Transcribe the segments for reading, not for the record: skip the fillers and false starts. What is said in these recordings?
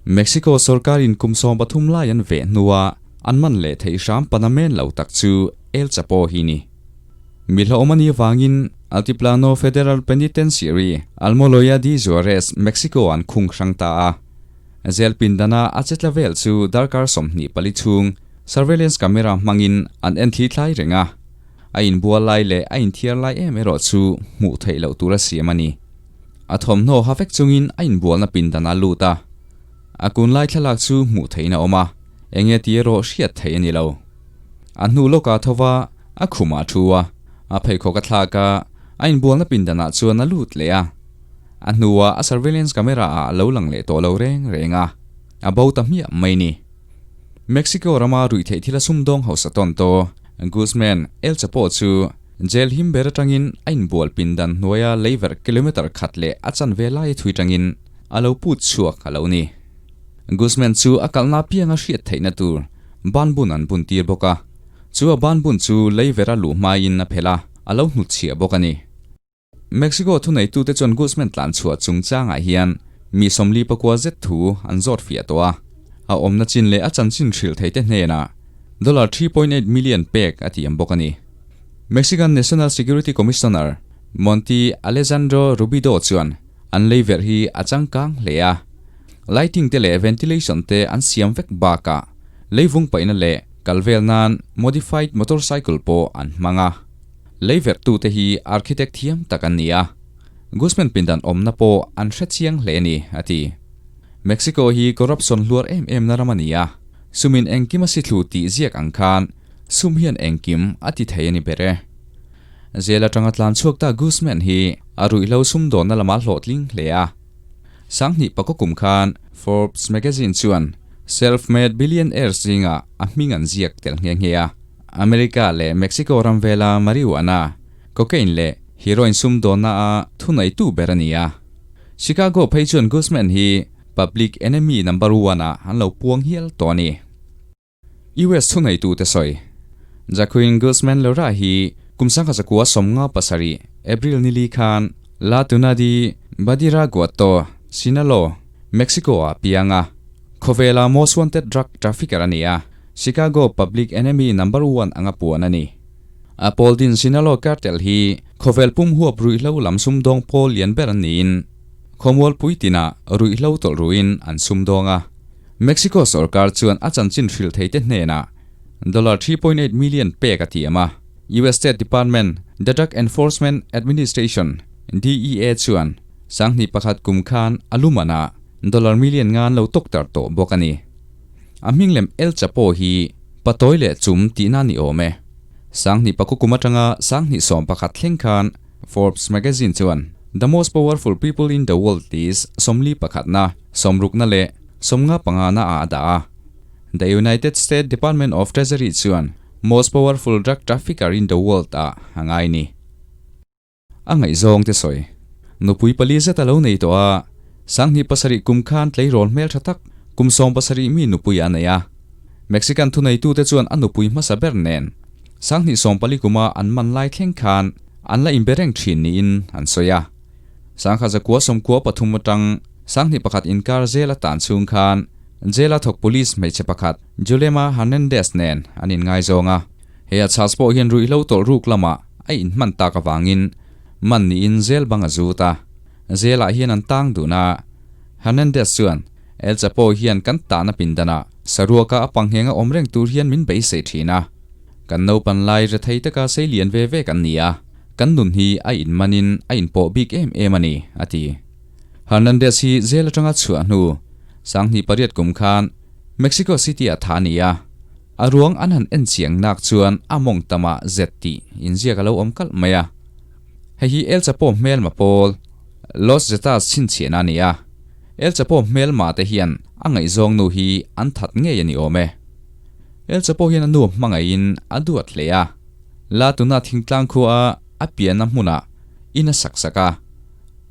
Mexico sorkarin kum 13 lai an veh hnua an man leh theih hram Panamen lo tak chu El Chapo hi ni. Mi hlauhawm a nih avangin Altiplano Federal Penitentiary, Almoloya de Juarez, Mexico an khung hrang ta a. Zel pindana a che tla vel chu darkar 24 chhung surveillance camera hmangin an en thli thlai reng a. A inbual lai leh a inthiar lai em erawh chu hmuh theih loh tur a siam a ni. A thawmhnaw ha vek chungin a inbualna pindan a lut a. A kun lai thlalak chu hmuh theihin a awm a, enge tih erawh hriat theih a ni lo. A hnu lawkah tho va, a khumah a thu a, a pheikhawk a thlak a, a inbualna pindanah chuan a lut leh a. A hnuah a surveillance camera ah a lo lang leh tawh lo reng reng a, a bo ta hmiah mai ni. Mexico rama ruihtheih thil a sumdawng hausa tawn tawh Guzman El Chapo chu jail him ber atangin a inbual pindan hnuaia leiverh kilometre khat leh a chanve lai thui tangin a lo put chhuak a lo ni. Guzman chu a kalna apianga hriat theihna tur banbun an bun tir bawk a, chu a banbun chu leiverh a luh hmain a phelh a, a lo hnutchhiah bawk a ni. Mexico thuneitute chuan Guzman tlan chhuah chungchangah hian mi 44 zet thu an zawt fiah tawh a, a awmna chin leh a chanchin hrilh theite hnenah dollar 3.8 million pek a ti ang bawk a ni. Mexican National Security Commissioner Monty Alejandro Rubido chuan an leiverh hi a changkang hle a, lighting te leh ventilation te an siam vek bakah leivung paihna leh kal vel nan modified motorcycle pawh an hmang a. Leiverhtute hi architect thiam tak an ni a, Guzman pindan awmna pawh an hre chiang hle a ni, a ti. Mexico hi corruption hluar em em na ram a ni a, sumin engkim a si thlu tih ziak ang khan sum hian engkim a ti thei a ni ber e. Jail atanga tlan chhuak ta Guzman hi a ruihhlo sumdawnna lamah hlawhtling hle a. Sanghnih pakua kum khan Forbes magazine chuan self-made billionaires zingah a hming an ziak tel nghe nghe a. America leh Mexico ram vela marijuana, cocaine leh heroin sumdawnna a thuneitu ber a ni a. Chicago phei chuan Guzman hi public enemy number one ah an lo puang hial tawh a ni. US thuneitute sawi, Joaquin Guzman Loera hi kum 1957 April nili khan La Tuna de Badiraguato, Sinaloa, Mexico ah piang a. Khawvela most wanted drug trafficker a ni a. Chicago Public Enemy Number One anga puan a ni. A pawl din Sinaloa Cartel hi khawvel pum huap ruihhlo lam sumdawng pawl lian ber an niin khawmualpui tinah ruihhlo tawlh ruhin an sumdawng a. Mexico sorkar chuan a chanchin hrilh theite hnenah dollar 3.8 million pek a tiam a. US State Department, The Drug Enforcement Administration, DEA, chuan 2001 kum khan a lumanah dollar million nga an lo tawktar tawh bawk a ni. A hming lem El Chapo hi patawi leh chum tihna a ni awm e. 2009 kum atanga 2011 thleng khan Forbes magazine chuan The Most Powerful People in the World list 41na, 60na leh 55na ah a dah a. The United States Department of Treasury chuan Most Powerful Drug Trafficker in the World ah a ngai ni. A ngaihzawng te sawi. Nupui pali zet a lo nei tawh a, 2007 kum khan tleirawl hmeltha tak kum 17 mi nupui a nei a. Mexican thuneitute chuan a nupui hmasa ber nen 2014 kuma an man lai thleng khan an la inbe reng thin niin an sawi a. 1993 atang 2001 inkar zela tan chhung khan jail-a thawk police hmeichhe pakhat Julema Hernandez nen an inngaizawng a. He a chhas pawh hian ruihhlo tawlh ruk lamah a inhman tak avangin man niin zel bang a zut a. Zelah hian an tang dun a. Hernandez chuan, El Chapo hian kan tahna pindanah saruaka a panghenga awm reng tur hian min beisei thin a. Kan naupan lai rethei taka sei lian ve ve kan ni a, kan nun hi a inmanin a inpawh bik em em a ni, a ti. Hernandez hi zel atanga chhuah hnu 2008 kum khan Mexico City-ah tha a ni a. A ruang an han en chiang nak chuan a mawng tamah zet tih inziak a lo awm kalh mai a. Hei hi El Chapo hmelma pawl Los Zetas chhinchhiahna a ni a. El Chapo hmelma te hian a ngaihzawng nu hi an that ngei a ni awm e. El Chapo hian a nu hmangaihin a duat hle a. La tuna thingtlang khua a pianna hmunah in a sak sak a.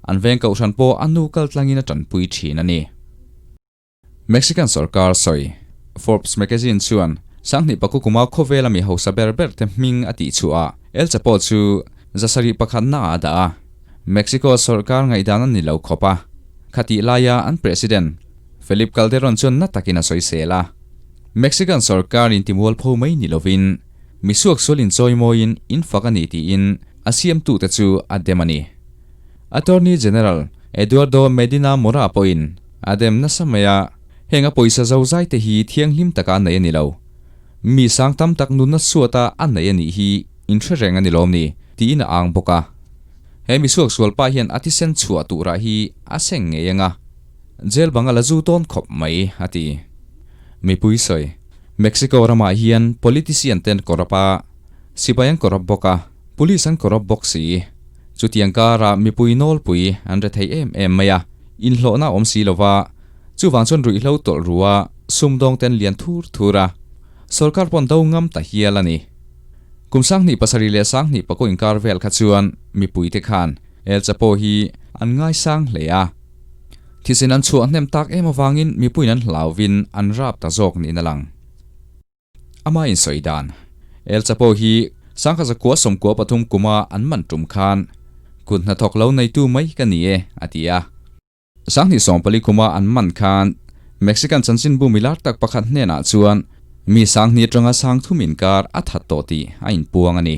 An veng kohhran pawh a nu kaltlangin a tanpui thin a ni. Mexican sorkar sawi, Forbes magazine chuan Sanghnih paku kuma khawvela mi hausa ber ber te hming a tih chhuah ah El Chapo chu zasarih pakhatna ah a dah a. Mexico sorkar ngaihdan a ni lo khawp a. Khatih laia an President Felipe Calderon chuan na takin a sawisel a. Mexican sorkar in timualpho mai ni lovin mi suaksual inchawimawiin in fak a ni tiin a siamtute chu a dem a ni. Attorney General Eduardo Medina Mora pawhin a dem nasa mai a, heng a pawisa zozai te hi thianghlim taka a nei a ni lo. Mi sang tam tak nunna suata a nei a nih hi inhre reng a ni lawm ni tiin a ang bawk a. He mi suaksual pa hian a thisen chhuah turah hi a seng ngei ang a, jail bang a la zu tawn khawp mai a ti. Mipui sawi, Mexico ramah hian politician te an corrupt a, sipai an corrupt bawk a, police an corrupt bawk si. Chutiang karah mipui nawlpui an re thei em em mai a, inhlawhna a awm si lova, chuvang chuan ruihhlo tawlh ru a, sumdawng te an lian thur thur a, sorkar pawh an do ngam ta hial a ni. Kum 27 leh 20 pakaw inkar vel kha chuan mipuite khan El Chapo hi an ngaisang hle a. Thisen an chhuah hnem tak em avangin mipuiin an hlauvin an rap ta zawk niin a lang. Ama insawi dan. El Chapo hi 1993 kuma an man tum khan kut hnathawk lo neitu mai ka ni e, a ti a. 2014 kuma an man khan Mexican chanchinbu milar tak pakhat hnenah chuan mi 2000 atanga 3000 inkar a that tawh tih a inpuang a ni.